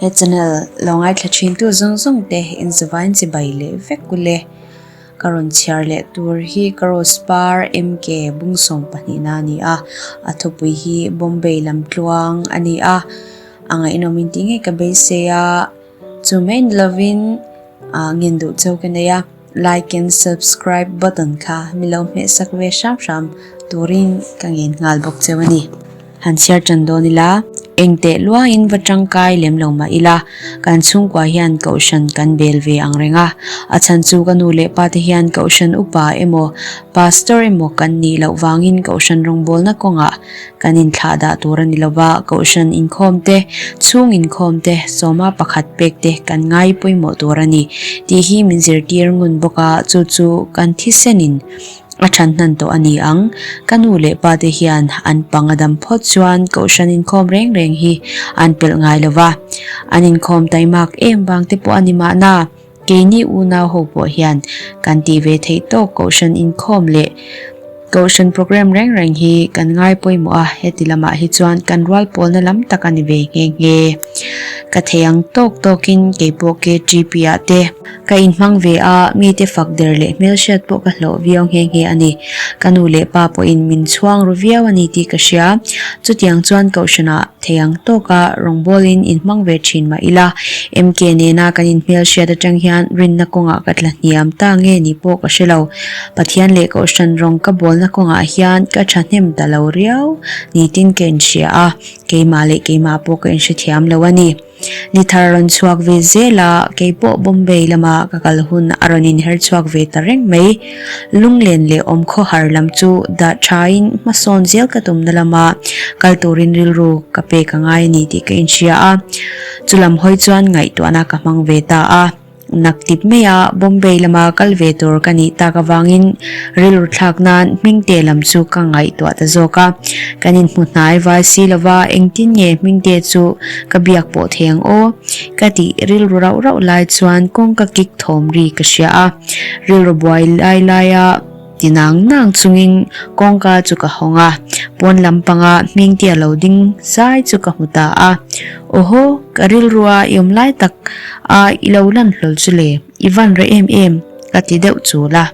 He channel lo ngaithla thin tu zawng zawng te inzavain chibai leh vek ule. Ka rawn chhiar leh tur hi ka rose par MK bungsawm pahnihna a ni a, a thupui hi Bombay lam tluang a ni a, a ngaihnawm in tih ngei ka beisei a, chu mai ni lovin ngen duh cheu ka nei a. Like and subscribe button kha mi lo hmeh sak ve hram hram turin ka ngen nghal bawk cheu a ni. Han chhiar tan dawn ila, eng teh luain va tangkai lem lo mah ila, kan chhungkua hian kohhran kan bel ve ang reng a. A chhan chu ka nu leh pa te hian kohhran upa emaw pastor emaw kan nih loh vangin kohhran rawngbawlna kawngah Kan inthlah dah tur a ni lova, Kohhran inkhawm te, chhung inkhawm te, sawma pakhat pek te kan ngai pawimawh tur a ni tih hi min zirtir ngun bawk a, chu chu kan thisenin a than hnan tawh a ni ang. Ka nu leh pa te hian an pang a dam phawt chuan Kohhran inkhawm reng reng hi an pelh ngai lova, an inkhawm taimak em vang te pawh a ni mahna. Keini unau ho pawh hian kan tih ve theih tawk Kohhran inkhawm leh Kohhran program reng reng hi kan ngai pawimawh a, heti lamah hi chuan kan rual pawlna lam tak a ni ve nghe nghe. Ka thei ang tawk tawkin keipawh KTP ah te ka inhmang ve a, mite fak der leh hmelhriat pawh ka hlawh viau nghe nghe a ni. Ka nu leh pa pawhin min chhuang ru viau a ni tih ka hria. Chutiang chuan Kohhranah Thei ang tawka rawngbawlin inhmang ve thin mah ila, MK nena kan inhmelhriat atang hian rinna kawngah ka tla hniam ta nge ni pawh ka hre lo. Pathian leh Kohhran rawng ka bawlna kawngah hian ka thahnem ta lo riau nitin ka inhria a, keimah leh keimah pawh ka inhrethiam lo a ni. Ni thar rawn chhuak ve zel a, kei pawh Bombay lama ka kal hun a rawn inher chhuak ve ta reng mai. Lunglen leh awmkhawhar lam chu dah thain hmasawn zel ka tumna lama kal turin rilru ka pek a ngai a ni tih ka inhria a, chulam hawi chuan ngaihtuahna ka hmang ve ta a. Naktip maia Bombay lama kal ve tur ka nih tak avangin rilru thlak nan Hmingte lam chu ka ngaihtuah ta zawk a. Kan inhmu hnai vai si lova engtin nge Hmingte chu ka biak pawh thei ang aw? Ka tih rilru rauh rauh lai chuan kawngka kik thawm ri ka hria a. Rilru buai lai laia ti nang nang chungin kawngka chu ka hawng a, pawn lampanga Hmingtea lo ding zai chu ka hmu ta a. Awhaw, ka rilrua i awm lai tak a i lo lan hlawl chu le, i van reh em em, ka ti deuh chul a.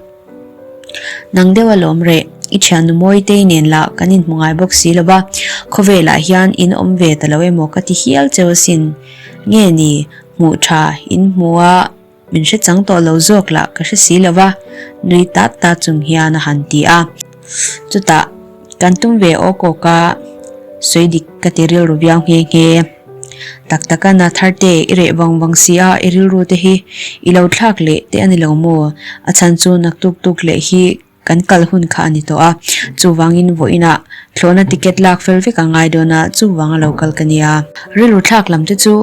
Nang deuh alawm reh, i thiannu Mawitei nen lah kan inhmu ngai bawk si lo va, khawvelah hian in awm ve ta lo emaw ka ti hial cheu asin. Nge ni, hmuh tha in hmu a. Min hre chang tawh lo zawk lah ka hre si lo va, nui tat tat chung hian a han ti a. Chutah, kan tum ve awk awk a, sawi dik ka ti rilru viau nghe nghe. Tak taka na thar te i reh vang vang si a, i rilru te hi i lo thlak leh te a ni lo maw? A chhan chu naktuk tuk leh hi Kan kal hun kha a ni tawh a, chuvangin vawiinah thlawhna ticket lak fel vek a ngai dawn a, chuvang a lo kal ka nia. Rilru thlak lam te chu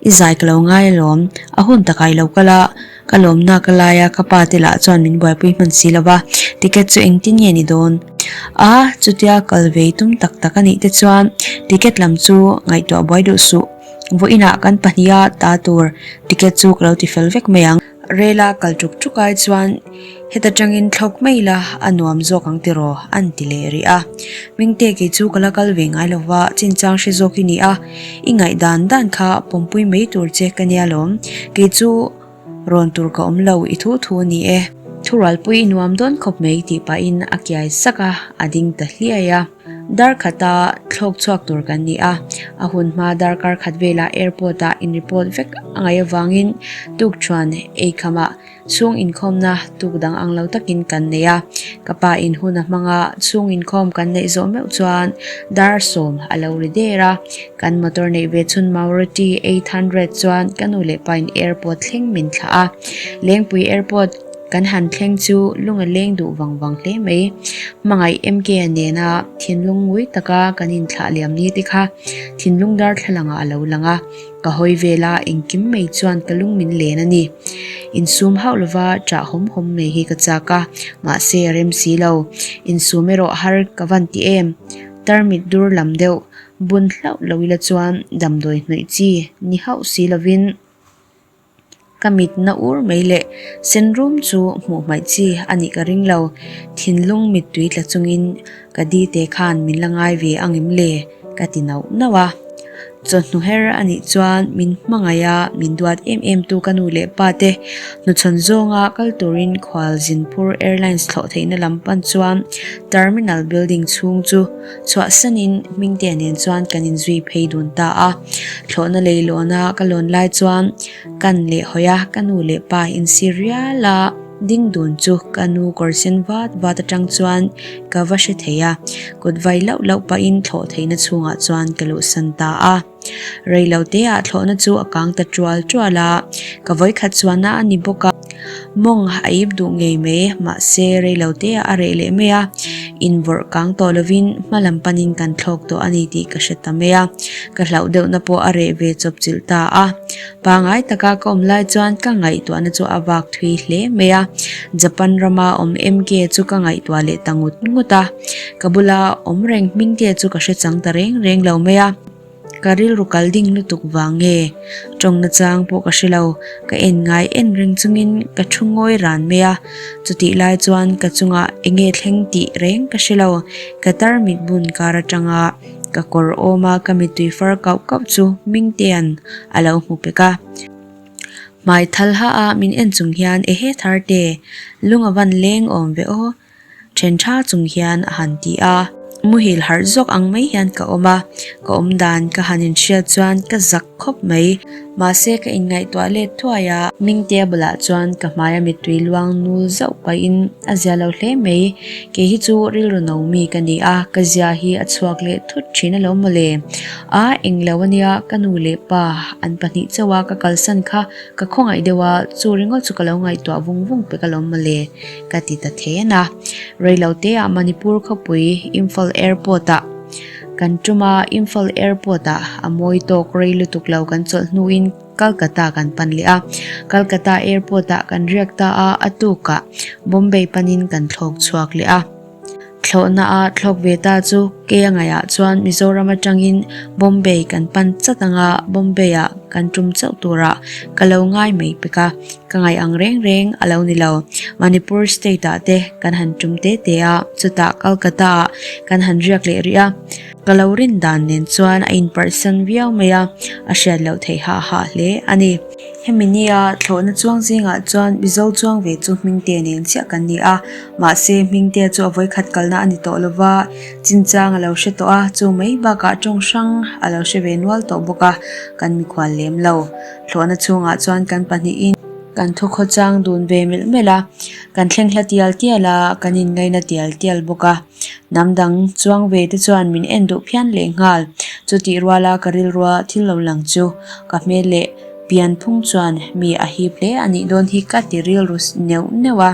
i zai ka lo ngai alawm, a hun takah i lo kal a, ka lawmna ka lai a, ka pa te lah chuan min buaipui hman si lo va, ticket chu engtin nge ni dawn? A, chutia kal ve i tum tak tak a nih te chuan ticket lam chu ngaihtuah buai duh suh, vawiinah kan pahniha ta tur ticket chu ka lo ti fel vek mai ang. Rela kal tuk tuk ai chuan heta tangin thlawk mai la a nuam zawk ang tiraw an ti leh rih a. Mingte kei chu ka la kal ve ngai lova chinchang hre zawk i ni a, i ngaihdan dan kha pawmpui mai tur che ka nia lawm, kei chu rawn tur ka awm lo i thu thu a ni e. Thurualpui i nuam dawn khawp mai tih pahin a kiai sak a, a ding ta hliai a. Dar khata thlawk chhuak tur kan ni a, a hun hma darkar khat velah airport ah in report vek a ngaih avangin tukṭhuan eikhamah chhung inkhawmna tuk dang ang lo takin kan nei a. Ka pa in hun a hmang a, chhung inkhawm kan neih zawh meuh chuan dar sawm a lo ri der a. Kan motor neih ve chhun Maruti 800 chuan ka nu leh pa in airport thleng min thlah a. Lengpui airport. Kan han thleng chu lung a leng duh vang vang hle mai. Hmangaih MK-a nena thinlung ngui taka kan inthlah liam ni te kha thinlung darthlalangah a lo lang a, ka hawi vel a, engkim mai chuan ka lung min len a ni. Insum hauh lova ṭah hawm hawm mai hi ka chak a, mahse a rem si lo. Insum erawh har ka van ti em? Tarmit dur lam deuh bun hlauh lo ila chuan damdawi hnawih chi ni hauh si lovin, Ka mit na ur mai leh sen rum chu hmuh hmaih chi a nih ka ring lo. Thinlung mittui tla chungin ka dite khan min la ngai ve ang em le? ka ti nauh nauh a. Chawhnu her a nih chuan min hmangaih a, min duat em em tu ka nu leh pa te hnuchhawn zawnga kal turin Khualzinphur Airlines thlawh theihna lam pan chuan Terminal building chhung chu chhuahsanin Hmingtea nen chuan kan inzui phei dun ta a. Thlawhna leilawna ka lawn lai chuan kan leh hawi a, ka nu leh pa insi rial a. Ding dun chu ka nu kawr sen vat vat atang chuan ka va hre thei a, kut vai lauh lauh pahin thlawh theihna chhungah chuan ka luhsan ta a. Rei lo teah thlawhna chu a kang ta tual tual a, ka vawikhat chuanna a ni bawk a, mawng a ip duh ngei mai, mahse rei lo teah a reh leh mai a, invawrh kang tawh lovin hma lam panin kan thlawk tawh a ni tih ka hre ta mai a, ka hlauh deuhna pawh a reh ve chawp chilh ta a. Pangai taka ka awm lai chuan ka ngaihtuahna chu a vak thui hle mai a, Japan rama awm MK chu ka ngaihtuah leh ta ngut ngut a, ka bula awm reng Hmingtea chu ka hre chang ta reng reng lo mai a, ka rilru kal ding lutuk vang nge tawngna chang pawh ka hre lo, ka en ngai en reng chungin ka thu ngawi ran mai a, chutih lai chuan ka chungah enge thleng tih reng ka hre lo, ka tarmit bun kar atanga. Ka kawr awm a, ka mittui far kauh kauh chu Mingtea'n a lo hmu pek a. Hmai thal ha a min en chung hian Ehe Tharte, lung a van leng awm ve aw, then tha chung hian a han ti a. Muhil harh zawk ang mai hian ka awm a, ka awm dan ka han inhriat chuan ka zak khawp mai. Mahse ka inngaihtuah let thuai a. Mingtea bulah chuan ka hmaia mittui luang nul zauh pahin a zia lo hle mai. Kei hi chu rilru no mi ka ni a, ka zia hi a chhuak leh thut thin alawm mawle. A englo ania ka nu leh pa an pahnih chauh a ka kalsan kha ka khawngaih deuh a, chu ringawt chu ka lo ngaihtuah vung vung pek alawm mawle ka ti ta then a. Reilote ah Manipur khawpui Imphal Airport ah kan tum a, Imphal Airport ah a mawi tawk rei lutuk lo kan chawlh hnuin Calcutta kan pan leh a, Calcutta Airport ah kan riak ta a, a tukah Bombay panin kan thlawk chhuak leh a. Thlawhna a thlawk ve ta chu kei a ngaihah chuan Mizoram atangin Bombay kan pan chat anga Bombay ah kan tum chauh turah ka lo ngai mai pek a, ka ngaih ang reng reng a lo ni lo. Manipur state ah te kan han tum te te a, chutah Calcutta ah kan han riak leh rih a. Ka lo rin dan nen chuan a inperhsan viau mai a, a hriat loh theih hah hah hle a ni. Hemi nia thlawhna chuang zingah chuan Mizo chuang ve chu Hmingtea nen chiah kan ni a, mahse Hmingtea chu a vawikhat kalna a ni tawh lo va, chinchang a lo hre tawh a, chu mai bakah tawng hrang a lo hre ve nual tawh bawk a, kan mikhual lem lo. Thlawhna chhungah chuan kan pahnihin kan thu khawchang dun ve melh melh a, kan thleng hla tial tial a, kan inngaina tial tial bawk a. Hnam dang chuang ve te chuan min en duh phian leh nghal. Chutih ruala ka rilrua thil lo lang chu ka hmel leh pian phung chuan mi a hip hle a nih dawn hi ka ti rilru neuh neuh a.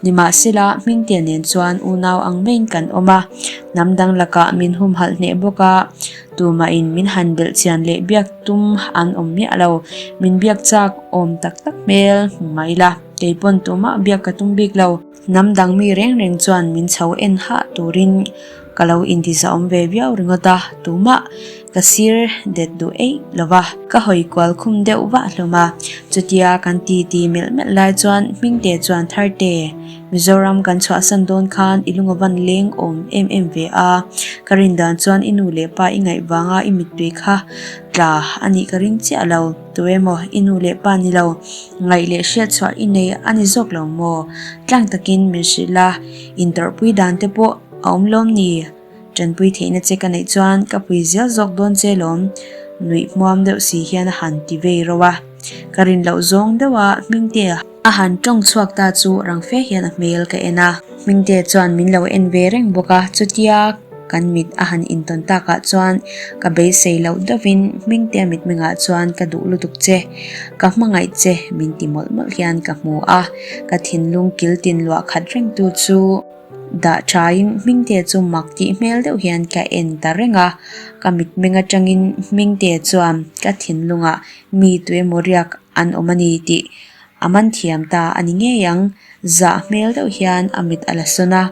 Nimahsela Hmingtea nen chuan unau ang maiin kan awm a, hnam dang lakah min humhalh hneh bawk a, tumahin min han belh chian leh biak tum an awm miah lo. Min biak chak awm tak tak hmel hmu mai la, keipawn tumah biak ka tum bik lo. Hnam dang mi reng reng chuan min chho en hah turin ka lo intizaawm ve viau ringawt a, tumah ka sir det duh eih lo va. Ka hawi kual khum deuh vah hlawm a, chutia kan ti ti melh melh lai chuan Hmingte chuan Tharte, Mizoram kan chhuahsan dawn khan i lungavan leng awm em em ve a, ka rin dan chuan i nu leh pa i ngaih vanga i mittui kha tla a nih ka ring chiah lo. Tu emaw i nu leh pa ni lo, ngaih leh hriat chhuah i nei a ni zawk lo maw? Tlang takin min hrilh a, intawrhpui dan te pawh a awm lawm ni? Tanpui theihna che ka neih chuan ka pui zel zawk dawn che lawm, nuih hmuam deuh si hian a han ti vei rauh a. Ka rin loh zawng deuh a Hmingtea a han tawng chhuak ta chu rang fe hian a hmel ka en a. Hmingtea chuan min lo en ve reng bawk a, chutia Kan mit a han intawn takah chuan ka beisei loh deuhin Hmingtea mitmengah chuan ka duh lutuk che, ka hmangaih che min ti mawlh mawlh hian ka hmu a, ka thinlung kil tin luah khat rengtu chu dah thain Hmingtea chu mak tih hmel deuh hian ka en ta reng a, ka mitmeng atangin Hmingtea chuan ka thinlungah mi tuemaw riak an awm a ni tih A man thiam ta a ni ngei ang, zah hmel deuh hian a mit a la sawn a.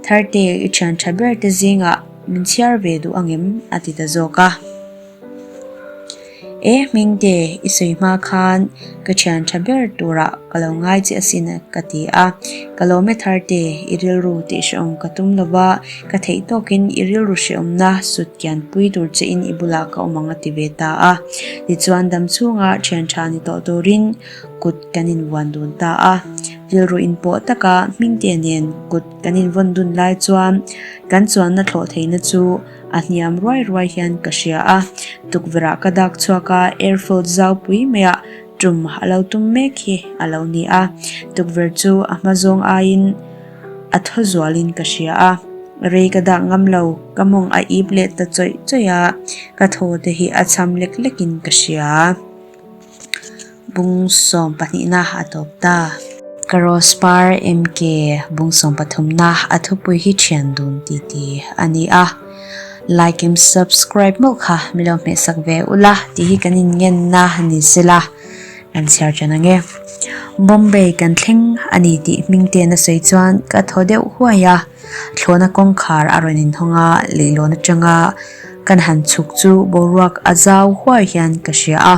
Tharte, i thian tha ber te zingah min chhiar ve duh angem? a ti ta zawk a. E Hmingte, i sawi hma khan ka thian tha ber turah ka lo ngai che asin ka ti a. Ka lawm e Tharte, i rilru tih hrehawm ka tum lo va, ka theih tawkin i rilru hrehawmna sut kian pui tur chein i bulah ka awm ang a ti ve ta a. Tichuan dam chhunga thian tha ni tawh turin kut kan invuan dun ta a. Rilru inpawh taka Hmingte nen kut kan invawn dun lai chuan kan chuanna thlawh theihna chu a hniam ruai ruai hian ka hria a. Tukverhah ka dak chhuak a, airfield zau pui maiah tum a lo tum mek hi a lo ni a. Tukverh chu a hma zawng aiin a thaw zualin ka hria a. Rei ka dak ngam lo, ka mawng a ip leh ta chawih chawih a, ka thaw te hi a cham lek lekin ka hria. Bung sawm pahnihna a tawp ta. Ka Rose Par MK bung sawm pathumna a thupui hi thian dun ti ti a ni a. Like and subscribe mawlh kha mi lo hmehsak ve ula tih hi kan inngenna ni sela kan chhiar ṭan ang e. Bombay kan thleng a ni tih hming ten a sawi chuan ka thaw deuh huai a. Thlawhna kawngkhar a rawn inhawng a, leihlawn atanga kan han chhuk chu boruak a zau huai hian ka hria a.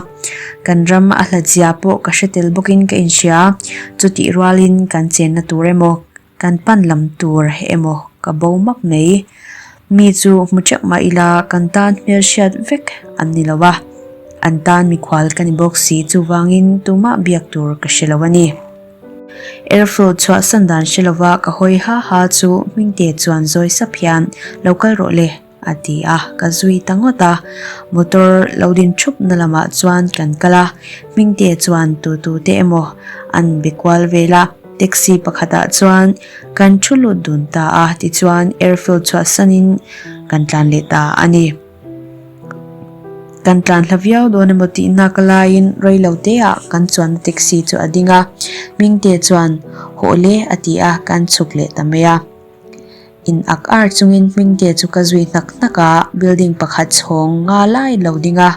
Kan ram a hlat zia pawh ka hre tel bawkin ka inhria. Chutih rualin kan chenna tur emaw, kan pan lam tur emaw ka bo map mai. Mi chu hmu teuh mah ila kan tan hmelhriat vek an ni lo a, an tan mikhual ka ni bawk si chuvangin tumah biak tur ka hre lo a ni. Airfield chhuahsan dan hre lova ka hawi ha ha chu Hmingte chuan zawi sap hian lo kal rawh le a ti a, ka zui ta ngawt a. Motor lo din thup na lamah chuan kan kal a, Hmingte chuan tu tu te emaw an be kual vel a, taxi pakhatah chuan kan thu lut dun ta a, tichuan airfield chhuahsanin kan tlan leh ta a ni. Kan tlan hla viau dawn emaw tih nak laiin rei lo te ah kan chuanna taxi chu a ding a, Hmingte chuan hawh le a ti a, kan chhuk leh ta mai a. In ak ar chungin Hmingte chu ka zui hnak hnak a, building pakhat chhawng nga lai lo ding a.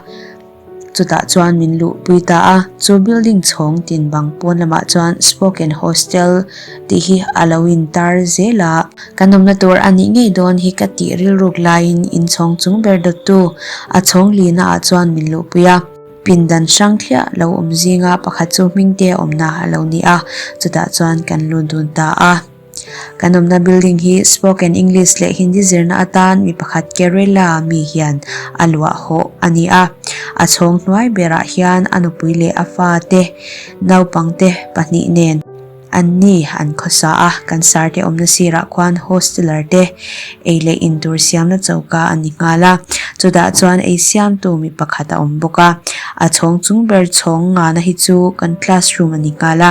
Chutah chuan min luhpui ta a, chu building chhawng tin bang pawn lamah chuan Spoken Hostel tih hi a lo intar zel a. Kan awmna tur a nih ngei dawn hi ka tih rilruk laiin inchhawng chung ber dawttu a chhawng lina ah chuan min luhpui a. Pindan hrang thliah lo awm zinga pakhat chu Hmingte awmna a lo ni a, chutah chuan kan lut dun ta a. Kan awmna building hi spoken English leh Hindi zirna atan mi pakhat Kerala mi hian a luah hawh a ni a. A chhawng hnuai berah hian a nupui leh a fate naupangte pahnih nen an ni an khawsa a. Kan sar te awmna sirah khuan hosteler te ei leh in tur siamna choka a ni nghal a. Chutah chuan ei siamtu mi pakhat a awm bawk a. A chhawng chung ber chhawng ngana hi chu kan classroom a ni nghal a.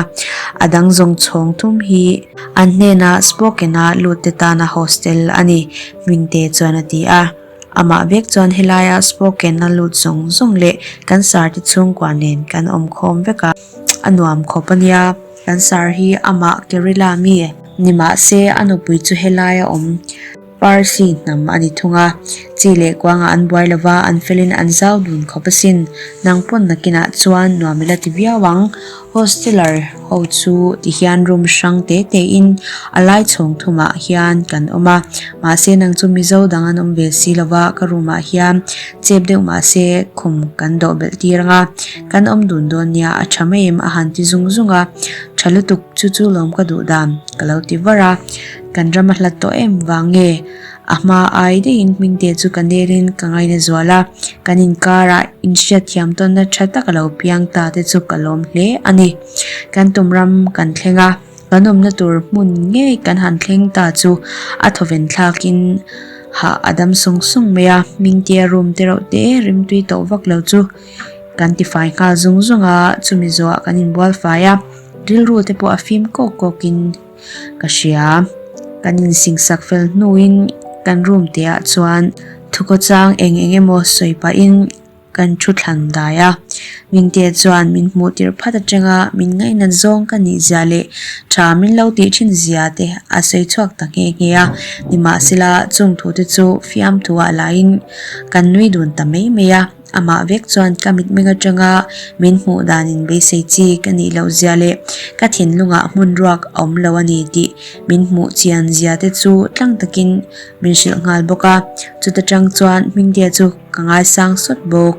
A dang zawng chhawng thum hi an hnenah spoken-a lut te tana hostel a ni, Hmingte chuan a ti a. Amah vek chuan helaia spoken-a lut zawng zawng leh kan sar te chhungkua nen kan awm khawm vek a, a nuam khawp a nia. Kan sar hi amah Kerala mi ni mahse a nupui chu helaia awm. Parsi hnam a ni thung a, chi leh kuangah an buai lo va, an felin an zau dun khawp asin. Nang pawn nakinah chuan nuam ila ti viau ang. Hosteler ho chu ti hian room hrang te te in a lai chhawng thumah hian kan awm a, mahse nang chu Mizo dang an awm ve si lo va, ka room ah hian chep deuh mahse khum kan dawh belh tir ang a, kan awm dun dawn nia a tha mai em a han ti zung zung a, tha lutuk chu chu lawm ka duh dan ka lo ti var a. Kan ram a hlat tawh em vang nge? A hma ai daihin Hmingte chu ka nelin ka ngaina zual a, kan inkarah inhriatthiam tawnna tha tak a lo piang ta te chu ka lawm hle a ni. Kan tum ram kan thleng a, kan awmna tur hmun ngei kan han thleng ta chu a thawven thlakin hah a dam sawng sawng mai a, Hmingtea room te reuh te rimtui tawh vak lo chu kan tifai nghal zung zung a, chumi zawhah kan inbual fai a, rilru te pawh a fim kawk kawkin Ka hria, kan insingsak fel hnuin kan room te ah chuan thukhawchang eng eng emaw sawi pahin kan thu thlan dai a. Mingte chuan min hmuh tirh phat atanga min ngainat zawng ka nih zia leh tha min lo tih thin zia te a sawi chhuak ta nghe nghe a. Nimahsela chung thu te chu fiamthu ah lahin kan nui dun ta mai mai a. Amah vek chuan ka mitmeng atanga min hmuh danin beisei chi ka nih loh zia leh ka thinlungah hmun ruak a awm lo a ni tih min hmuh chian zia te chu tlang takin min hrilh nghal bawk a. Chuta tang chuan Hmingtea chu ka ngaisang sawt bawk.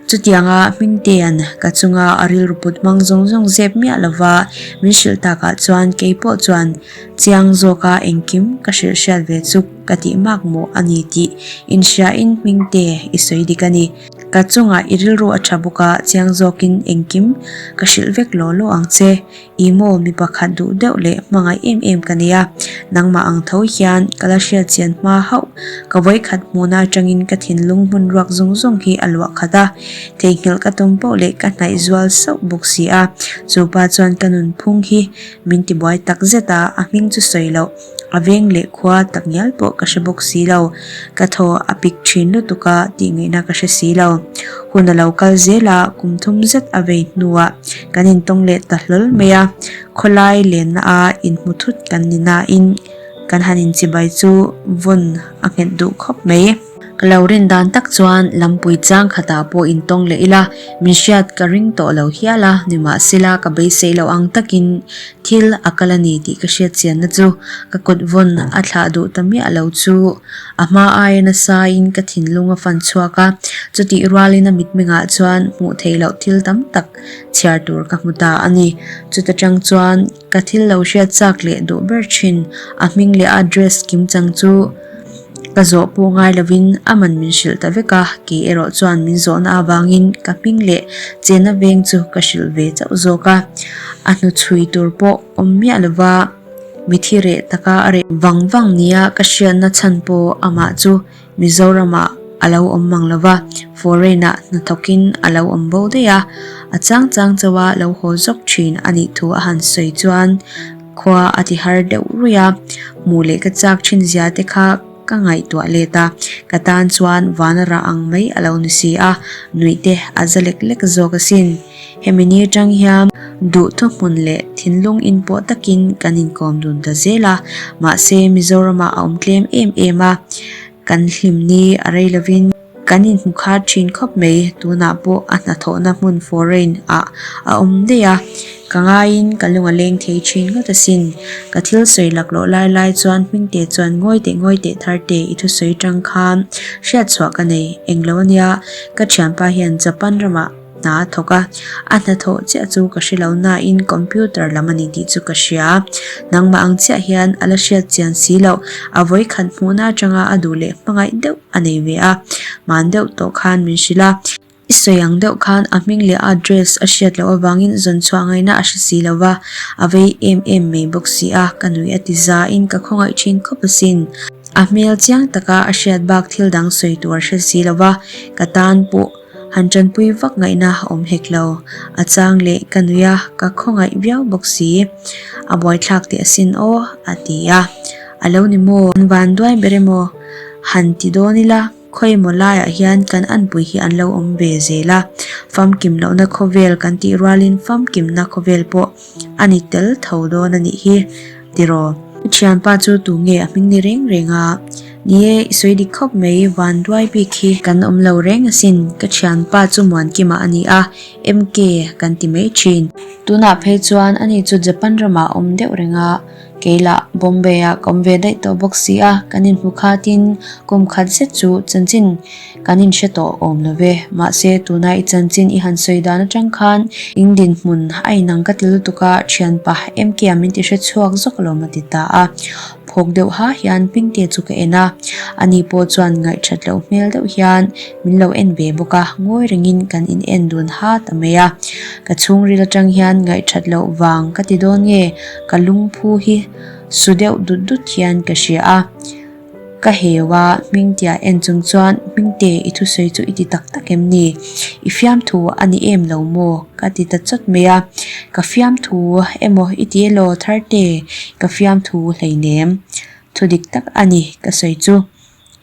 Chutianga Hmingtea'n ka chunga a rilru put hmang zawng zawng zep miah lova min hrilh takah chuan kei pawh chuan chiang zawka engkim ka hrilh hriat ve chu ka tih mak maw a ni tih inhriain Hmingte i sawi dik a ni. Ka chungah i rilru a tha bawk a, chiang zawkin engkim ka hrilh vek law law ang che. I maw mi pakhat duh deuh leh hmangaih em em ka nei a, nangmah ang tho hian ka la hriat chian hma hauh. Ka vawikhat hmuhna atangin ka thinlung hmun ruak zawng zawng hi a luah khat a, theihnghilh ka tum poh leh ka hnaih zual sauh bawk si a. Chu pa chuan ka nunphung hi min tibuai tak zet a, a hming chu sawi loh. A veng leh khua tak ngial pawh ka hre bawk si lo. Ka thaw a pik thin lutuk a tih ngaihna ka hre si lo. Hun a lo kal zel a, kum thum zet a vei hnuah kan intawng leh ta hlawl mai a. Khawlai lenna a inhmu thut kan ni nain kan han inchibai chu vawn a nghet duh khawp mai. Ka lo rin dan tak chuan lampui chang khatah pawh intawng leh ila, min hriat ka ring tawh lo hial a, nimahsela ka beisei loh ang takin thil a kal a ni tih ka hriat chianna chu ka kut vawn a thlah duh ta miah lo chu a hma aia nasain ka thinlung a fan chhuak a, chutih rualin a mitmengah chuan hmuh theih loh thil tam tak chhiar tur ka hmu ta a ni. Chuta tang chuan ka thil lo hriat chak leh duh ber thin a hming leh a address kimchang chu Ka zawh pawh ngai lovin a man min hrilh ta vek a, kei erawh chuan min zawhna avangin ka hming leh chenna veng chu ka hrilh ve chauh zawk a. A hnuchhui tur pawh awm miah lova mithi reh taka a reh vang vang nia ka hriatna chhan pawh amah chu Mizoramah a lo awm mang lova, foreign-ah hnathawkin a lo awm bo daih a, a chang chang chauha lo haw zawk thin a nih thu a han sawi chuan Khua a ti har deuh ruih a, hmuh leh ka chak thin zia te kha ka ngaihtuah let a, ka tan chuan vana rah ang mai a lo ni si a, nuih te a za lek lek zawk asin. Hemi ni atang hian duh thuhmun leh thinlung inpawh takin kan inkawm dun ta zel a, mahse Mizoramah a awm tlem em em a, kan hlim ni a rei lovin, Kan inhmu khar thin khawp mai, tunah pawh a hnathawhna hmun foreign ah a awm daih a, ka ngaiin ka lung a leng thei thin ngawt asin. Ka thil sawi laklawh lai lai chuan Hmingte chuan ngawi teh ngawi teh Tharte i thusawi tang khan hriatchhuah ka nei, englo ania ka thianpa hian Japan ramah hna a thawk a, a hnathawh chiah chu ka hre lo nain computer lam a ni tih chu ka hria. Nangmah ang chiah hian a la hriat chian si loh, a vawikhat hmuhna atanga a duh leh hmangaih deuh a nei ve a, hman deuh tawh khan min hrilh a. I sawi ang deuh khan a hming leh a address a hriat loh avangin zawn chhuah ngaihna a hre si lo va, a vei em em mai bawk si a, ka nui a ti zain ka khawngaih thin khawp asin. A hmel chiang taka a hriat bak thil dang sawi tur a hre si lo va, ka tan pawh Han tanpui vak ngaihna a awm hek lo. A chang leh ka nui a, ka khawngaih viau bawk si. A buaithlak teh asin aw, a ti a. A lo ni maw? An van duai ber emaw? Han ti dawn ila, khawi emaw laiah hian kan anpui hi an lo awm ve zel a. Famkim lohna khawvel kan tih rualin famkimna khawvel pawh A ni tel tho dawn a nih hi, tiraw? I thianpa chu tu nge a hming ni reng reng a? Ni e, i sawi dik khawp mai, van duai bik hi kan awm lo reng asin, ka thianpa chu Muankima a ni a, MK kan ti mai thin. Tunah phei chuan ani chu Japan ramah a awm deuh reng a, kei lah Bombay ah ka awm ve daih tawh bawk si a, kan inhmu khatin kum khat zet chu chanchin Kan inhre tawh awm lo ve. Mahse, tuna i chanchin i han sawi dan atang khan in dinhmun a inang ka ti lutuk a, thianpa MK-a min ti hre chhuak zawk alawm a ti ta a. Phawk deuh ha hian Hmingte chu ka en a, ani pawh chuan ngaihthat loh hmel deuh hian min lo en ve bawk a, ngawi rengin kan in en dun ha ta mai a. Ka chhungril atang hian ngaihthat loh vang ka ti dawn nge, ka lungphu hi su deuh dut dut hian ka hria a. Ka heu a, Hmingtea en chung chuan, Hmingte, i thusawi chu i ti tak tak em ni? I fiamthu a ni em lo maw? Ka ti ta chawt mai a. Ka fiamthu emaw i ti elaw Tharte? Ka fiamthu hleinem. Thu dik tak a ni ka sawi chu.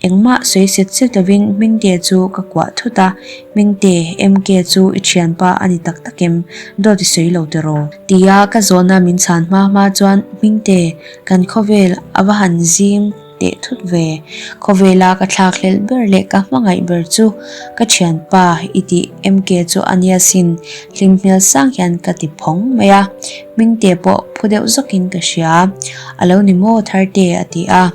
Engmah sawi set set lovin Hmingtea chu ka kuah thut a, Hmingte, MK chu i thianpa a ni tak tak em? Dawt i sawi lo tiraw? Tia ka zawhna min chhan hma hma chuan Hmingte, Kan khawvel a va han zing teh thut ve. Khawvela ka thlak hlelh ber leh ka hmangaih ber chu ka thianpa i tih MK chu a nia sin hlim hmel sang hian ka ti phawng mai a. Hmingte pawh phu deuh zawkin ka hria. A lo ni maw Tharte a ti a.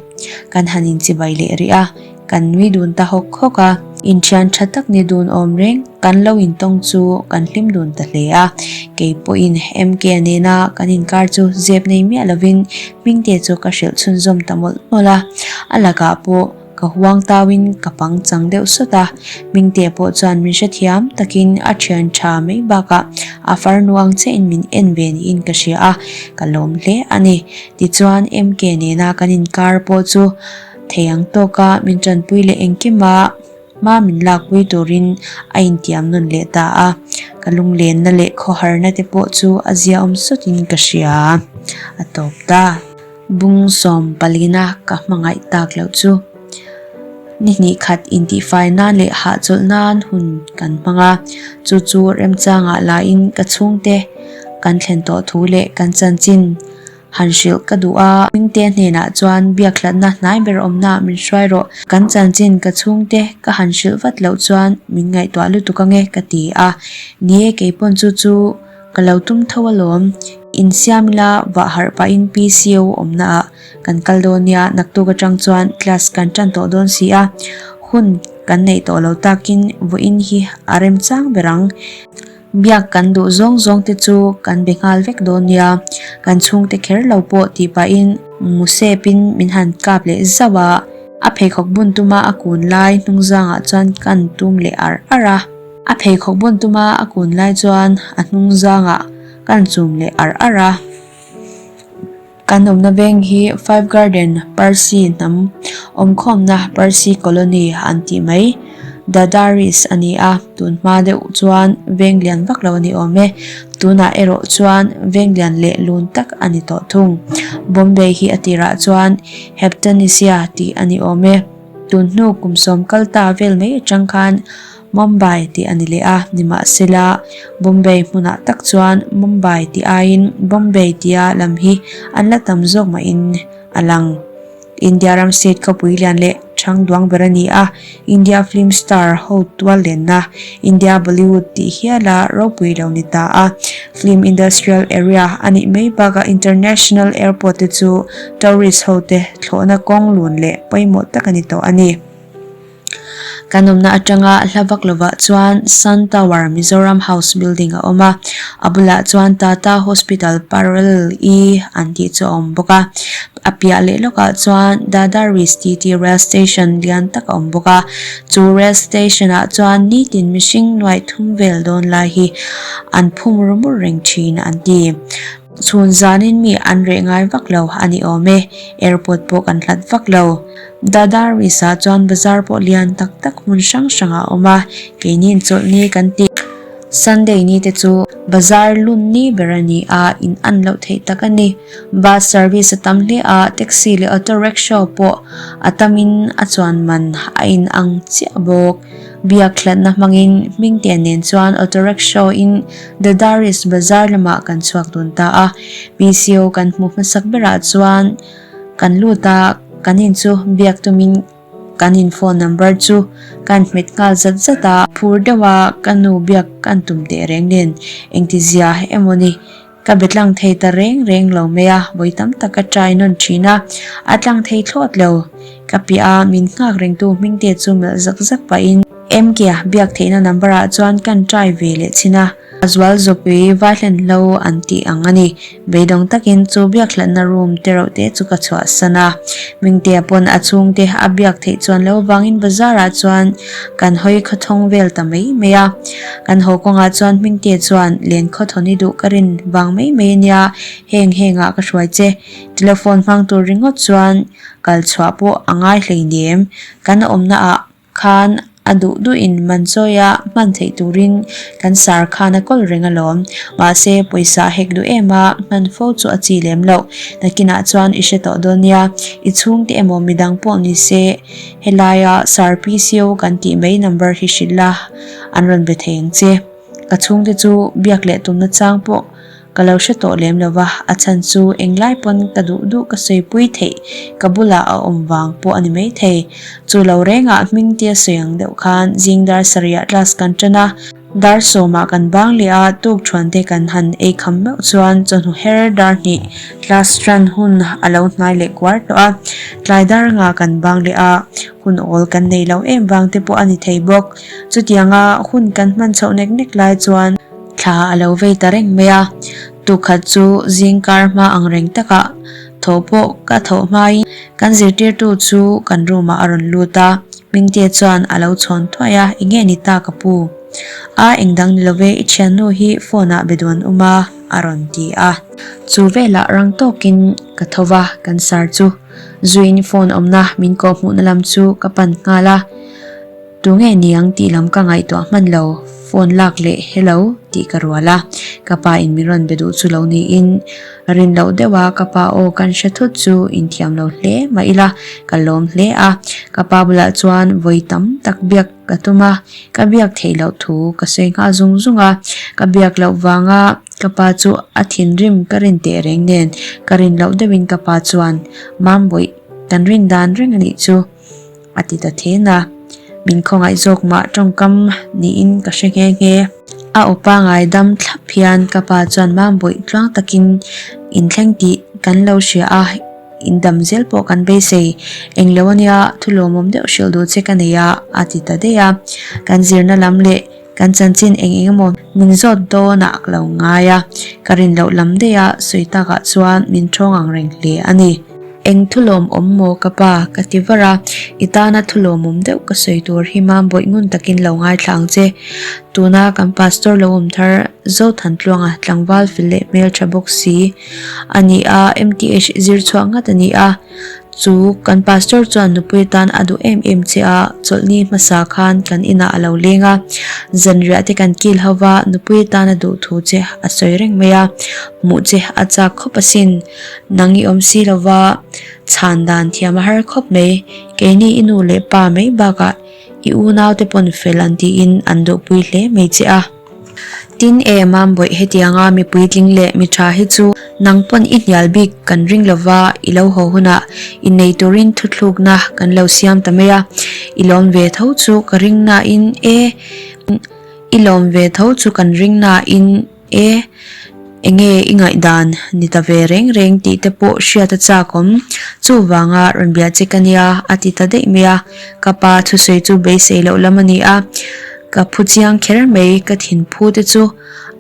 Kan han inchibai leh rih a. Kan nui dun ta hawk hawk a. Inthian tha tak ni dun awm reng kan lo intawng chu kan hlim dun ta hle a. Kei pawhin MK nena kan inkar chu zep nei miah lovin Hmingte chu ka hrilh chhunzawm ta mawlh mawlh a. A lakah pawh ka huang tauin ka pang chang deuh sawt a. Hmingte pawh chuan min hrethiam takin a thian tha mai bakah a farnu ang chiahin min en ve niin ka hria a, ka lawm hle a ni. Tichuan MK nena kan inkar pawh chu Thei ang tawka min tanpui leh engkima hma min lakpui turin a intiam nawn leh ta a, ka lunglenna leh khawharna te pawh chu a ziaawm sawtin ka hria. A tawp ta. Bung sawm palina ka hmangaih tak loh chu ni hnih khat intihfai nan leh hahchawlh nan hun kan hmang a, chu chu remchangah lahin ka chhungte kan thlen tawh thu leh kan chanchin Han hrilh ka duh a, Hmingte hnenah chuan biakhlatna hnai ber awmna min hruai rawh, kan chanchin ka chhungte ka han hrilh vat loh chuan min ngaihtuah lutuk ange ka ti a, ni e keipawn chu chu ka lo tum tho alawm, insiam ila vah harh pahin PCO awmna ah kan kal dawn nia, naktuk atang chuan class kan tan tawh dawn si a, hun kan neih tawh lo takin vawiin hi a remchang ber ang. Biak kan duh zawng zawng te chu kan be nghal vek dawn nia, kan chhungte kher lo pawh tih pahin Musepin min han kap leh zauh a, a pheikhawk bun tuma a kun lai hnungzangah chuan kan tum leh ar ar a. A pheikhawk bun tuma a kun lai chuan a hnungzangah kan chum leh ar ar a. Kan awmna veng hi Five Garden, Parsi hnam awmkhawmna Parsi Colony an tih mai, Dadaris a ni a, tun hma deuh chuan veng lian vak lo a ni awm e. Tunah erawh chuan veng lian leh lun tak a ni tawh thung. Bombay hi a tirah chuan Heptanisia tih a ni awm e. Tun hnu kum sawm kal ta vel mai atang khan Mumbai tih a ni leh a, nimahsela Bombay hmunah tak chuan Mumbai tih aiin Bombay tia lam hi an la tam zawk mahin a lang. India ram state khawpui lian leh chhang duang ber a ni a, India film star ho tual lenna India Bollywood tih hiala ropui lo ni ta a, film industrial area a nih mai bakah international airport te chu tourist hote thlawhna kawng lun leh pawimawh tak a ni tawh a ni. Kan awmna atanga hla vak lovah chuan Sun Tower Mizoram House building a awm a, a bulah chuan Tata Hospital Parallel E an tih chu a awm bawk a, a piah leh lawkah chuan Dadar Ristiti Rail Station lian tak a awm bawk a, chu rail station ah chuan nitin mihring nuaih thum vel dawn lai hi an phum ru mur reng thin an ti. Chhun zanin mi an reh ngai vak lo a ni awm e, airport pawh kan hlat vak lo. Dadar Risa chuan bazar pawh lian tak tak hmun hrang hrang ah a awm a, keini'n chawlhni kan tih. Sunday ni te chu bazar lun ni ber a ni a, in an loh theih tak a ni. Bus service a tam hle a, taxi leh auto rickshaw pawh a tamin a chuan man a in ang chiah bawk. Biak hlatna hmangin Hmingtea nen chuan auto rickshaw in Dadaris bazar lamah kan chhuak dun ta a, PCO kan hmuh hmasak berah chuan kan lut a, kan in chu biak tumin kan in phone number chu kan hmet nghal zat zat a, phur deuh a ka nu biak kan tum teh reng nen engtizia emaw ni Ka be tlang thei ta reng reng lo mai a, vawi tam tak ka try nawn thin a, a tlang thei thlawt lo. Ka piah a, min nghak rengtu Hmingte chu melh zak zak pahin MK-a biak theihna number ah chuan kan try ve leh chhin a, a zual zawpui vai hlen hlo an tih ang a ni. Beidawng takin chu biak hlatna room te reuh te chu ka chhuahsan a, Hmingtea pawn a chhungte a biak theih chuan lo vangin bazar ah chuan kan hawi khawthawng vel ta mai mai a. Kan haw kawngah chuan Hmingte chuan len khawthawn i duh ka rin vang mai mai a nia, heng hengah ka hruai che. Telephone hmang tur ringawt chuan kal chhuah pawh a ngai hleinem. Kan awmna ah khan a duh duhin man chawi a hman theih turin kan sar khan a kawl reng alawm. Mahse pawisa a hek duh em a, hman fo chu a chi lem loh. Nakinah chuan i hre tawh dawn nia, i chhungte emaw midang pawh ni se helaia sar PCO kan tih mai number hi hrilh la. An rawn be thei ang che. Ka chhungte chu biak leh tumna chang pawh ka lo hre tawh lem lo va, a chhan chu englai pawn ka duh duh ka sawipui theih ka bulah a awm vang pawh a ni maithei. Chu lo rengah hming tia sawi ang deuh khan zing dar sarihah class kan tan a. Dar sawmah kan bang leh a, tuk thuan te kan han ei kham meuh chuan chawhnu her dar hnih class tan hun a lo hnai leh kuar tawh a. Tlai dar nga kan bang leh a, hun awl kan nei lo em vang te pawh a ni thei bawk. Chutianga hun kan hman chhoh nek nek lai chuan thla a lo vei ta reng mai a, tukhat chu zingkar hma ang reng takah thaw pawh ka thawh hmain kan zirtirtu chu kan room ah a rawn lut a. Hmingte chuan a lo chhawn thuai a, Enge ni ta ka pu? A, engdang ni love, i thiannu hi phone ah be duan um a, a rawn ti a. Chu velah rang tawkin ka tho va, kan sar chu zuiin phone awmna min kawh hmuhna lam chu ka pan nghal a. Tunge niang tih lam ka ngaihtuah hman lo, phone lak leh hello tih ka rual a, ka pa in min rawn be duh chu lo niin Rin loh deuh a ka pa aw kan hre thut chu inthiam lo hle mah ila ka lawm hle a, ka pa bulah chuan vawi tam tak biak ka tum a, ka biak theih loh thu ka sawi nghal zung zung a, ka biak loh vanga ka pa chu a thinrim ka rin teh reng nen ka rin loh deuhin ka pa chuan Mambawih kan rin dan reng a nih chu. A ti ta then a, min khawngaih zawk mah tawngkam niin ka hre nghe nghe. A awpa ngaidam thlap hian ka pa chuan Mambawih tluang takin inthleng tih kan lo hria a, indam zel pawh kan beisei. Englo ania thu lawmawm deuh hrilh duh che ka nei a, a ti ta daih a. Kan zirna lam leh kan chanchin eng eng emaw min zawt dawnah ka lo ngai a, ka rin loh lam daih a sawi takah chuan min thawng ang reng hle a ni. Eng thu lawmawm maw ka pa? ka ti var a, i tana thu lawmawm deuh ka sawi tur hi mam bawih ngun takin lo ngaithla ang che. Tuna kan pastor lo awm thar Zothantluanga tlangval fel leh hmeltha bawk si a ni a, MTH zir chhuah ngat a ni a. Chu kan pastor chuan nupui atan a duh em em che a, chawlhni hmasa khan kan inah a lo leng a, zanriah te kan kil ho va, nupui atan a duh thu che a sawi reng mai a, hmuh che a chak khawp asin. Nang i awm si lova chhan dan thiam a har khawp mai, keini i nu leh pa mai bakah i unau te pawn fel an tiin an duhpui hle mai che a. Tin e Mambawih hetianga mi puitling leh mi tha hi chu nang pawn i hnial bik kan ring lova i lo haw hunah innei turin thuthlukna kan lo siam ta mai a, i lawm ve tho chu ka ring nain e i lawm ve tho chu kan ring nain. E, enge i ngaihdan ni ta ve reng reng tih te pawh hriat a chak awm. Chuvanga rawn bia che ka nia a ti ta daih mai a, ka pa thusawi chu beisei loh lam a ni a, ka phu chiang kher mai, ka thinphu te chu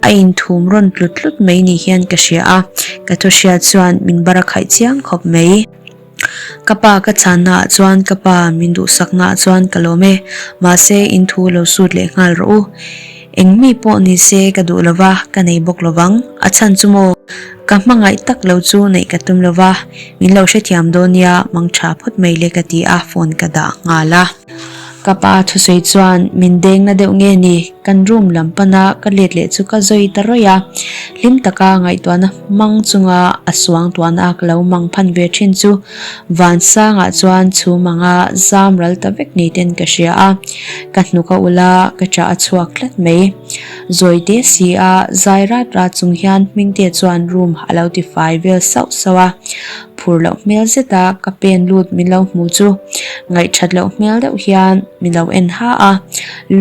a inthum rawn tlut tlut mai ni hian ka hria a, ka thu hriat chuan min bar a khaih chiang khawp mai. Ka pa ka chhanna ah chuan ka pa min duhsakna ah chuan ka lawm e, mahse in thu lo sut leh nghal rawh u. Eng mi pawh ni se ka duh lova, ka nei bawk lovang. A chhan chu maw? Ka hmangaih tak lo chu neih ka tum lova, min lo hrethiam dawn nia mang tha phawt mai le ka ti a, phone ka dah nghal a. Ka pa thusawi chuan min deng na deuh nge ni, kan room lam pana ka let leh chu ka zawi ta rawih a, hlim taka ngaihtuahna hmang chunga a suang tuahna a ka lo mang phan ve thin chu vansangah chuan chhum anga zam ral ta vek ni ten ka hria a, ka hnuk a ulh a, ka chah a chhuak tlat mai. Zawi te si a, zai rat rat chung hian Hmingte chuan room a lo ti fai vel sauh sauh a, Phur loh hmel zeta ka pen lut min lo hmu chu ngaihthat loh hmel deuh hian min lo en ha a,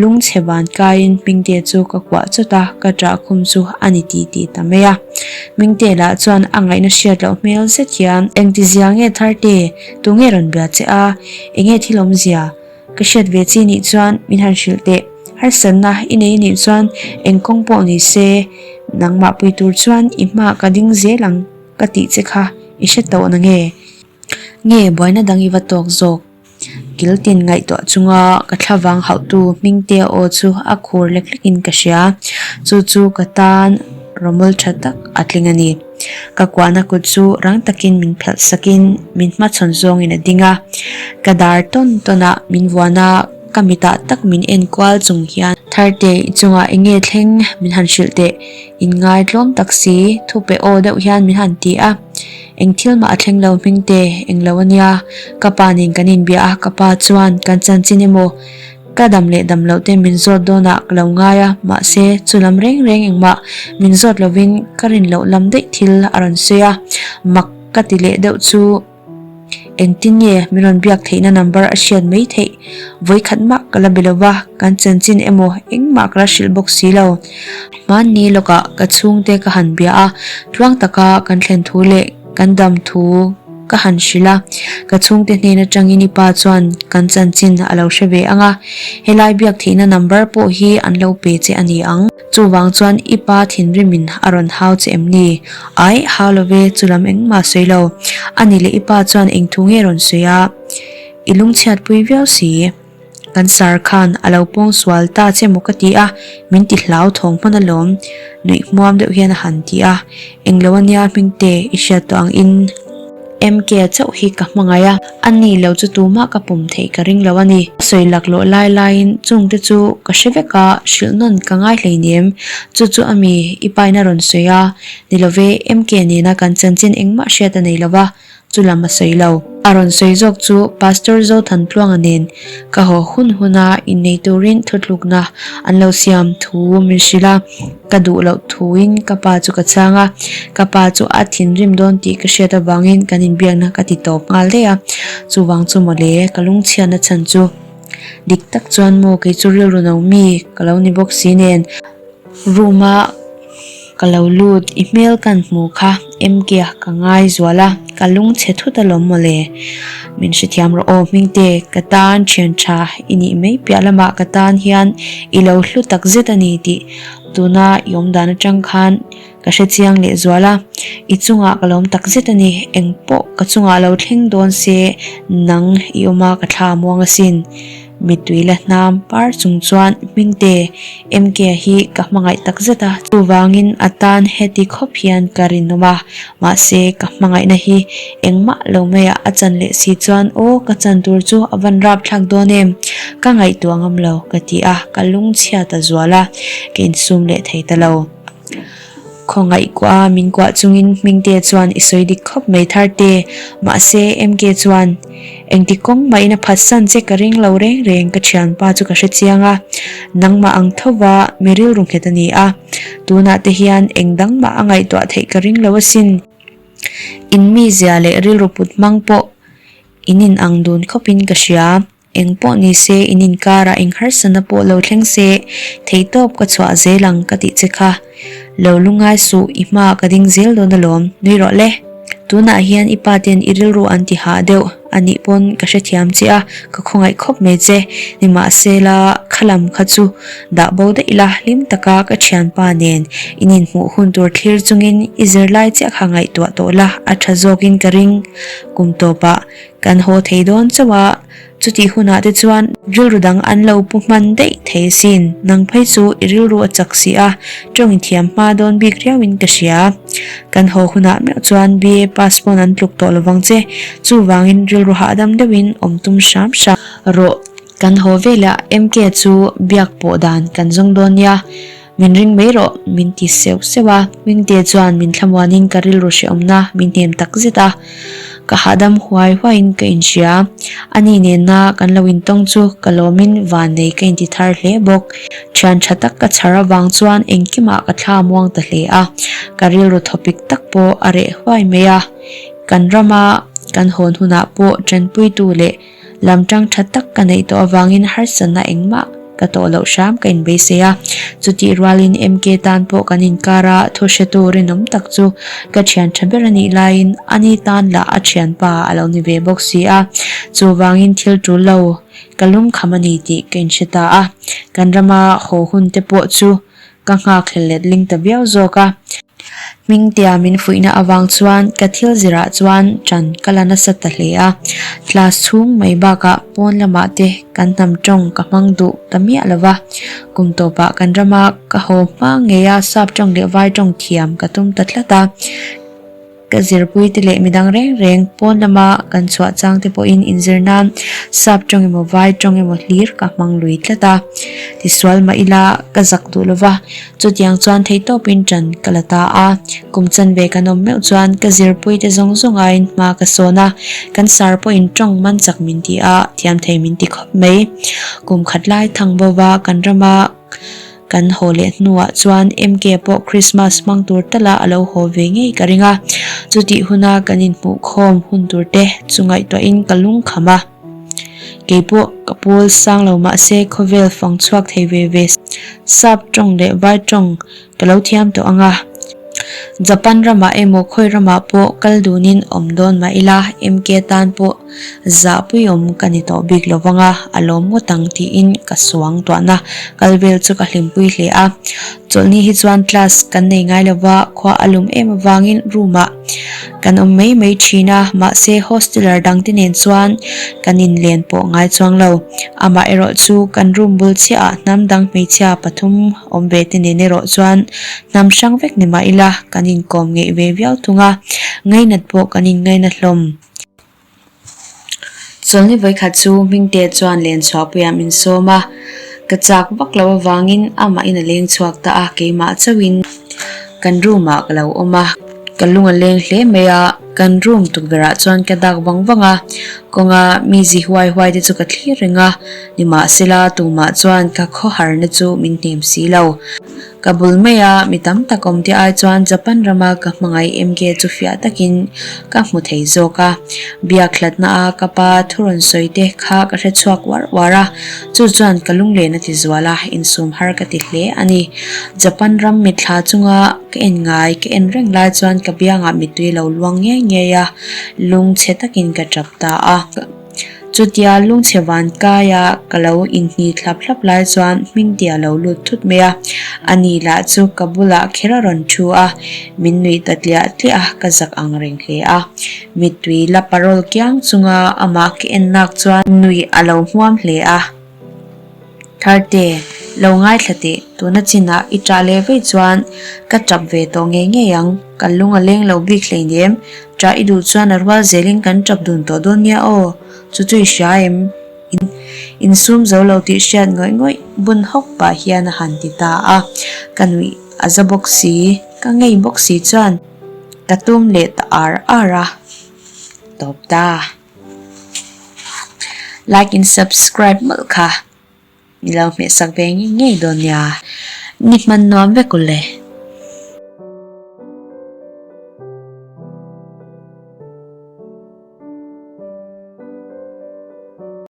lungchhe van kaiin Hmingte chu ka kuah chawt a, ka ṭah khum chu a ni ti tih ta mai a. Hmingte lah chuan a ngaihna hriat loh hmel zet hian, Engtizia nge Tharte, tunge rawn bia che a, enge thil awmzia? Ka hriat ve chi nih chuan min han hrilh teh, harsatna i nei nih chuan eng kawng pawh ni se, nangmah pui tur chuan i hmaah ka ding zel ang. Ka tih che kha i hre tawh na nge? Nge buaina dang i va tawk zawk? Kil tin ngaihtuah chunga ka thlavang hauhtu Hmingtea aw chu a khur lek lekin ka hria. Chu chu ka tan rawmawl tha tak a tling a ni. Ka kuahna kut chu rang takin min phelh sakin min hmachhawn zawngin a ding a. Ka dar tawn tawnah min vuan a, ka mitah tak min en kual chung hian, Tharte, i chungah eng nge thleng min han hrilh teh? Inngaitlawm tak si, thu pe aw deuh hian min han ti a. Eng thil mah a thleng lo hming te, eng lo a nia. Ka pa nen kan inbia a, ka pa chuan kan chanchin emaw, ka dam leh dam loh te min zawt dawnah ka lo ngai a, mahse chu lam reng reng engmah min zawt lovin ka rin loh lam daih thil a rawn sawi a, mak ka ti leh deuh chu. Engtin nge min rawn biak theihna number a hriat mai theih? Vawikhat mah ka la be lo va, kan chanchin emaw engmah ka la hrilh bawk si lo. Hmanni lawkah ka chhungte ka han bia a, tluang taka kan thlen thu leh kan dam thu ka han hrilh a. Ka chhungte hnen atangin i pa chuan kan chanchin a lo hre ve ang a, helai biak theihna number pawh hi an lo pe che a ni ang. Chuvang chuan i pa thinrimin a rawn hau che em ni? Aih, hau lo ve, chulam engmah sawi lo. A ni leh i pa chuan eng thu nge rawn sawi a? I lungchhiatpui viau si. Kan sar khan a lo pawng sual ta che maw ka ti a, min ti hlau thawng hman alawm, nuih hmuam deuh hian a han ti a. Englo ania Hmingte, i hriat tawh ang in. MK chauh hi ka hmangaih a, a ni lo chu tumah ka pawm theih ka ring lo a ni. A sawi laklawh lai laiin chungte chu ka hre vek a, hrilh nawn ka ngai hleinem. Chu chu a mi i pain a rawn sawi a, ni love MK nena kan chanchin engmah hriat a nei lo va, chu lam a sawi lo. A rawn sawi zawk chu Pastor Zothantluanga nen ka haw hun huna innei turin thutlukna an lo siam thu min hrilh a. Ka duh loh thuin ka pa chu ka chhang a, ka pa chu a thinrim dawn tih ka hriat avangin kan inbiakna ka ti tawp nghal daih a, chuvang chu mawle ka lungchhiatna chhan chu dik tak chuan maw kei chu rilru no mi ka lo ni bawk si nen room a ka lo lut i hmel kan hmu kha MK a ka ngai zual a, ka lungchhe thut alawm mawle min hrethiam rawh aw Hmingte ka tan thian tha i nih mai piah lamah ka tan hian i lo hlu tak zet a ni tih Tuna i awm dan atang khan ka hre chiang leh zual a, i chungah ka lawm tak zet a ni, eng pawh ka chungah lo thleng dawn se nang i awm a ka thla muang asin. Mittui la hnam par chung chuan Hmingte, MK hi ka hmangaih tak zet a, chuvangin a tan heti khawp hian ka rinawm a, Mahse, ka hmangaihna hi engmah lo maiah a chan leh si chuan aw ka chan tur chu a van rapthlak dawn em? Ka ngaihtuah ngam lo ka ti a, ka lungchhia ta zual a, ka insum leh thei ta lo. Khawngaih kuah a min kuah chungin Hmingte chuan i sawi dik khawp mai Tharte, mahse MK chuan engti kawng mahin a phatsan che ka ring lo reng reng ka thianpa chu ka hrechiang a, nangmah ang thova mi rilru nghet a ni a. Tunah te hian eng dang mah a ngaihtuah theih ka ring lo asin. In mizia leh rilru put hmang pawh in in ang dun khawpin ka hria. Eng pawh ni se in inkarah eng harsana pawh lo thleng se theihtawp ka chhuah zel ang ka tih che kha. Lo lungai suh i hmaah ka ding zel dawn alawm, nui rawh le. Tunah hian i pa ten i rilru an ti hah deuh a nih pawn ka hrethiam che a, ka khawngaih khawp mai che. Nimahsela, khalam kha chu dah bo daih la, hlim taka ka thianpa nen in inhmuh hun tur thlir chungin i zirlai chiah kha ngaihtuah tawh la, a tha zawkin ka ring. Kum tawpah kan haw thei dawn chauh a. Chutih hunah te chuan rilru dang an lo pu hman daih thei asin. Nang phei chu i rilru a chak si a, tawng i thiam hma dawn bik riauin ka hria. Kan haw hunah meuh chuan BA pass pawn an tluk tawh lovang che. Chuvangin rilru hahdam deuhin awm tum hram hram rawh. Kan haw velah MK chu biak pawh dan kan zawng dawn nia. Min ring mai rawh, min ti seuh seuh a. Hmingte chuan min thlamuanin ka rilru hrehawmna min hnem tak zet a. Ka hahdam huai huaiin ka inhria. Ani nena kan lo intawng chu ka lawmin vannei ka inti thar hle bawk. Thian tha tak ka chhar avang chuan engkimah ka thla muang ta hle a. Ka rilru thawpik tak pawh a reh huai mai a. Kan rama kan hawn hunah pawh tanpuitu leh Lam tang tha tak ka neih tawh avangin harsatna engmah ka tawh loh hram ka inbeisei a. Chutih rualin MK tan pawh kan inkar a, thu hretu rinawm tak chu ka thian tha ber a nih laiin ani tan lah a thianpa a lo ni ve bawk si a. Chuvangin thil tul lo ka lungkham a ni tih ka inhre ta a. Kan rama haw hun te pawh chu ka nghakhlel letling ta viau zawk a. Hmingtea min fuihna avang chuan ka thil zirah chuan ṭan ka la nasa ta hle a, class chhung mai bakah pawn lamah te kan hnam ṭawng ka hmang duh ta miah lo va, kum tawpah kan rama ka haw hma ngeia sap ṭawng leh vai ṭawng thiam ka tum ta tlat a. Ka zirpuite leh midang reng reng pawn lama kan chhuah chang te pawhin inzir nan sap tawng emaw vai tawng emaw hlir ka hmang lui tlat a. Tisual mah ila ka zak duh lova, chutiang chuan theihtawpin ṭan ka la ta a. Kum chanve kan awm meuh chuan ka zirpuite zawng zawng aiin hma ka sawn a, kan sar pawhin tawng man chak min ti a, thiam thei min ti khawp mai. Kum khat lai thang bova kan rama. Kan haw leh hnuah chuan MK pawh Christmas hmang tur tala a lo haw ve ngei ka ring a, chutih huna kan inhmuh khawm hun tur te chu ngaihtuahin ka lungkham a. Keipawh ka pawl sang lo mahse khawvel fang chhuak thei ve ve sap tawng leh vai tawng ka lo thiam tawh ang a. Japan ramah emaw khawi ramah pawh kal dunin awm dawn mah ila MK tan pawh zahpuiawm ka ni tawh bik lo vang a, a lawm ngawt ang tiin ka suang tuahna kal vel chu ka hlimpui hle a. Chawlhni hi chuan class kan nei ngai lo va, khua a lum em avangin room ah kan awm mai mai thin a, mahse hosteler dangte nen chuan kan inlen pawh ngai chuang lo. Amaherawh chu kan room bul chiah ah hnam dang hmeichhia pathum awm ve te nen erawh chuan hnam hrang vek ni mah ila kan inkawm ngeih ve viau thung a, ngainat pawh kan inngaina hlawm. Chawlhni vawikhat chu Hmingte chuan len chhuahpuiah min sawm a, ka chak vak lo avangin amahin a leng chhuak ta a, keimah chauhin kan room ah ka lo awm a, ka lung a leng hle mai a, kan room tukverh ah chuan ka dak vang vang a, kawnga mi zi huai huai te chu ka thlir reng a, nimahsela tumah chuan ka khawharna chu min hnem si lo. Ka bul maia mi tam tak awm te ai chuan Japan rama ka hmangaih MK chu fiah takin ka hmu thei zawk a. Biak hlatna a ka pa thu rawn sawi te kha ka hre chhuak uar uar a, chu chuan ka lunglen a ti zual a, insum har ka ti hle a ni. Japan ram mitthla chunga ka en ngai ka en reng lai chuan ka biangah mittui lo luang ngei ngei a, lungchhe takin ka tap ta a. Chutia lungchhe van kaia ka lo inhni thlap thlap lai chuan Hmingtea lo lut thut mai a, ani lah chu ka bulah kher a rawn thu a, min nuih ta tliah tliah a, ka zak ang reng hle a. Mittui la parawl kiang chunga amah ka en nak chuan nuih a lo hmuam hle a. Tharte, lo ngaithla teh, tuna chinah i ṭah leh vei chuan ka ṭap ve tawh ngei ngei ang, kan lung a leng lo bik hleinem, ṭah i duh chuan a rual zelin kan ṭap dun tawh dawn nia aw, chu chu i hria em? Insum zo lo tih hriat ngawih ngawih bun hawk pah hian a han ti ta a, ka nuih a za bawk si, ka ngei bawk si chuan ka tum leh ta ar ar a, tawp ta. Like in subscribe mawlh kha ni lo hmehsak ve ngei ngei dawn nia. Ni hman nuam vek u le.